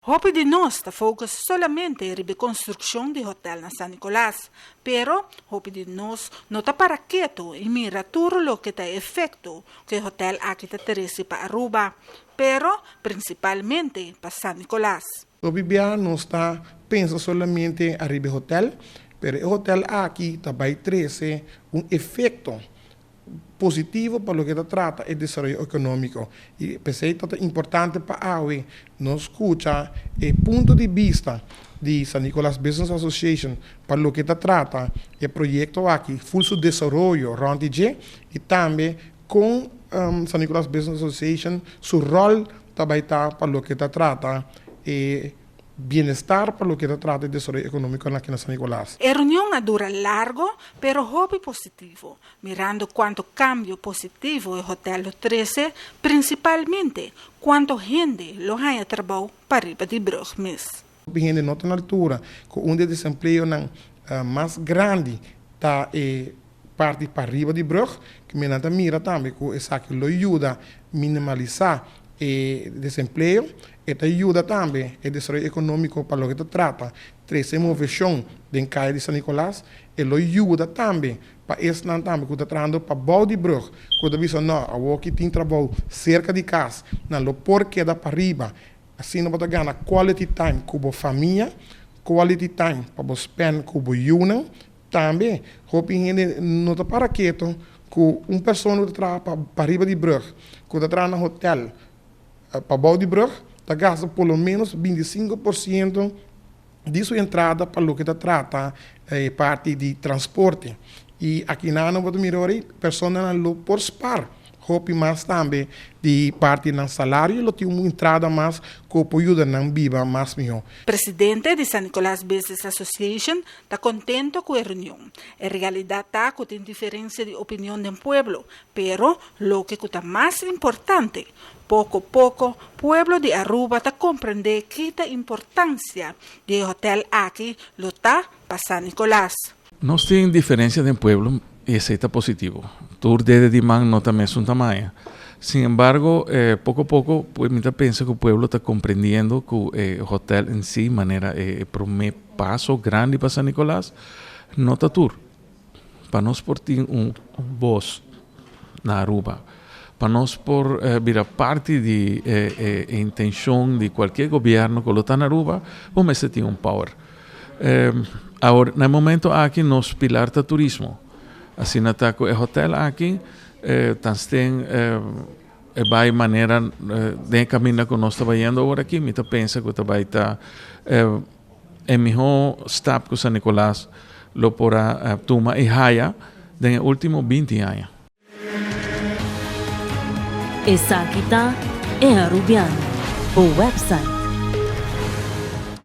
Hopi di nos ta focus solamente riba e construccion di hotel na San Nicolas, pero hopi di nos no ta para keto y mira tur loke ta e efecto cu e hotel aki ta trece pa Aruba, pero principalmente pa San Nicolas. Hopi bia nos ta pensa solamente ariba e hotel, pero e hotel aki ta bay trece un efecto positivo pa loke ta trata e desaroyo economico y p'esey ta ta importante pa awe nos scucha e punto di bista di San Nicolas Business Association pa loke ta trata e proyecto aki ful su desaroyo rond di dje y tambe con San Nicolas Business Association su rol ta bay ta pa loke ta trata e bienestar pa loke ta trata e desaroyo economico aki na San Nicolas. E reunion a dura largo pero hopi positivo, mirando cuanto cambio positivo e hotel lo trece, principalmente cuanto hende lo haya trabou pariba di brug mes. Hopi hende no ta na altura cu un di e desempleonan mas grandi ta e parti pariba di brug, cu mi nan ta mira tambe cu esaki lo yuda minimalisa e desempleo, e ta yuda tambe e desaroyo economico pa loke ta trata trece movecion den caya di San Nicolas, e lo yuda tambe pa esnan tambe cu ta trahando pabou di brug, cu ta bisa no, awoki tin trabou cerca di cas, nan lo por keda pariba, asina bo ta gana quality time cu bo famia, quality time pa bo spend cu bo yiunan. Tambe, hopi hende no ta para keto ku un persona ku ta traha pa pariba di brug, ku ta traha na hotel pabou di brug, ta gasta por lo menos 25% di su entrada pa loke ta trata e parti di transporte. I akinan bo ta mira ora ei personanan lo por spar Hopi mas tambe di parti nan salario lo tin un entrada mas cu por yuda nan biba mas miho. Presidente di San Nicolas Business Association ta contento cu e reunion. E realidad ta cu tin diferencia di opinion den pueblo, pero loke cu ta mas importante, poco poco pueblo di Aruba ta comprende ki ta importancia di e hotel aki lo ta pa San Nicolas. Nos tin diferencia den pueblo y esey ta positivo. Tur dede di man no ta mesun tamaño. Sin embargo, poco poco pues mi ta pensa cu pueblo ta comprendiendo cu e hotel en si manera e prome paso grandi pa San Nicolas no ta tur. Pa nos por tin un voz na Aruba, pa nos por bira parti di e intencion di cualkier gobierno cu lo ta na Aruba, bo mester tin un power. Awor, na e momento aki nos pilar ta turismo. Asina ta ku e hotel aki ta sten e bai manera den e kaminda ku nos ta bayendo awor aki, mi ta pensa ku ta bai ta e mihó stap ku San Nicolas lo por a tuma i haya den e ultimo 20 aña. Esaki ta E Arubiano, bo website.